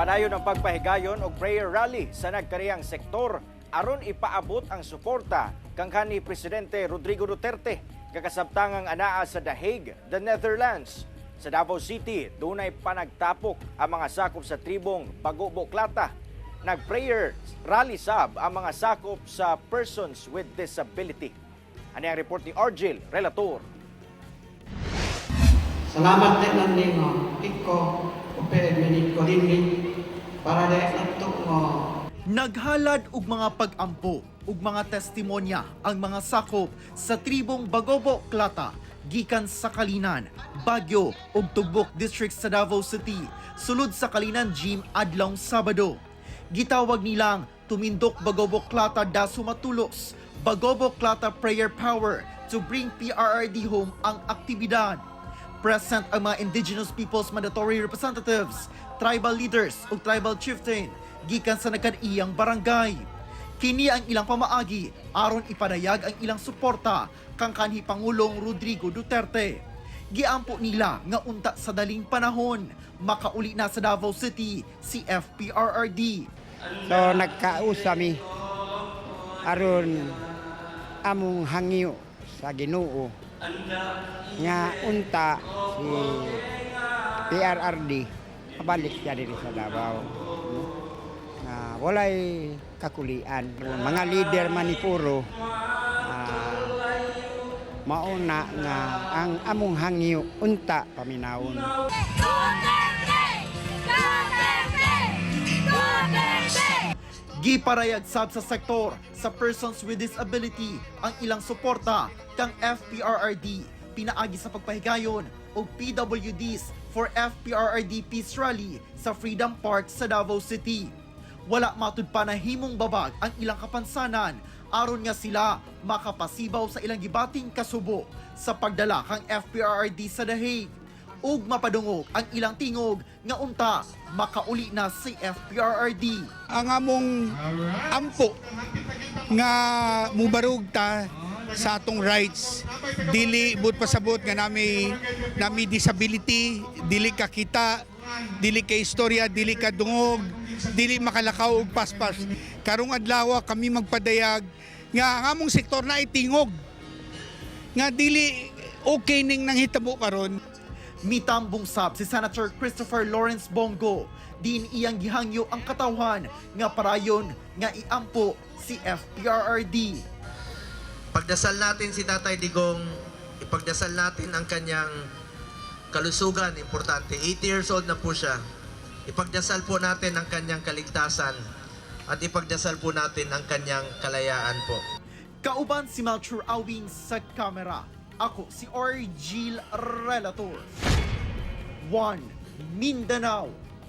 Padayon ang pagpahigayon og prayer rally sa nagkariyang sektor aron ipaabot ang suporta kang kanhi Presidente Rodrigo Duterte kakasabtangang anaa sa The Hague, the Netherlands. Sa Davao City, dunay panagtapok ang mga sakop sa tribong Bagobo Klata. Nag-prayer rally sab ang mga sakop sa persons with disability. Ani ang report ni Argel Relator. Salamat din nan ningo, iko, upe minit ko rinni, para de nato mo. Naghalad og mga pag-ampo ug mga testimonya ang mga sakop sa tribong Bagobo Klata gikan sa Calinan, Baguio ug Tugbok District sa Davao City sulod sa Calinan Gym adlawng Sabado. Gitawag nilang Tumindok Bagobo Klata Dasu Matulos, Bagobo Klata Prayer Power to bring PRRD home ang aktibidad. Present ang mga Indigenous Peoples Mandatory Representatives, tribal leaders ug tribal chieftain gikan sa nagkadaiyang barangay. Kini ang ilang pamaagi aron ipadayag ang ilang suporta kang kanhi Pangulong Rodrigo Duterte. Giampo nila nga unta sa daling panahon makauli na sa Davao City si FPRRD. So nagkausa mi aron among hangyo sa Ginoo nga unta si PRRD mabalik siya diri sa Davao. Nga walay kakulian. Mga leader manipuro mauna nga ang among hangyo unta paminawon. Duterte! Duterte! Duterte! Giparayag sab sa sektor sa persons with disability ang ilang suporta kang FPRRD pinaagi sa pagpahigayon og PWDs for FPRRD Peace Rally sa Freedom Park sa Davao City. Wala matud pa na himong babag ang ilang kapansanan aron nga sila makapasibaw sa ilang gibating kasubo sa pagdala kang FPRRD sa The Hague ug mapadungog ang ilang tingog nga unta makauli na si FPRRD. Ang among ampo nga mubarog ta sa atong rights, dili but pasabot nga nami disability, dili ka kita, dili ka istorya, dili ka dungog, dili makalakaw og paspas. Karong adlaw kami magpadayag nga ang among sektor na itingog nga dili okay ning nanghitabo karon. Mitambong sab si Senator Christopher Lawrence Bong Go din iyang gihangyo ang katawhan nga parayon nga iampo si FPRRD. Pagdasal natin si Tatay Digong, ipagdasal natin ang kanyang kalusugan, importante. 80 years old na po siya. Ipagdasal po natin ang kanyang kaligtasan at ipagdasal po natin ang kanyang kalayaan po. Kauban si Melchor Awing sa kamera. Ako si Orgil Relator. 1 Mindanao.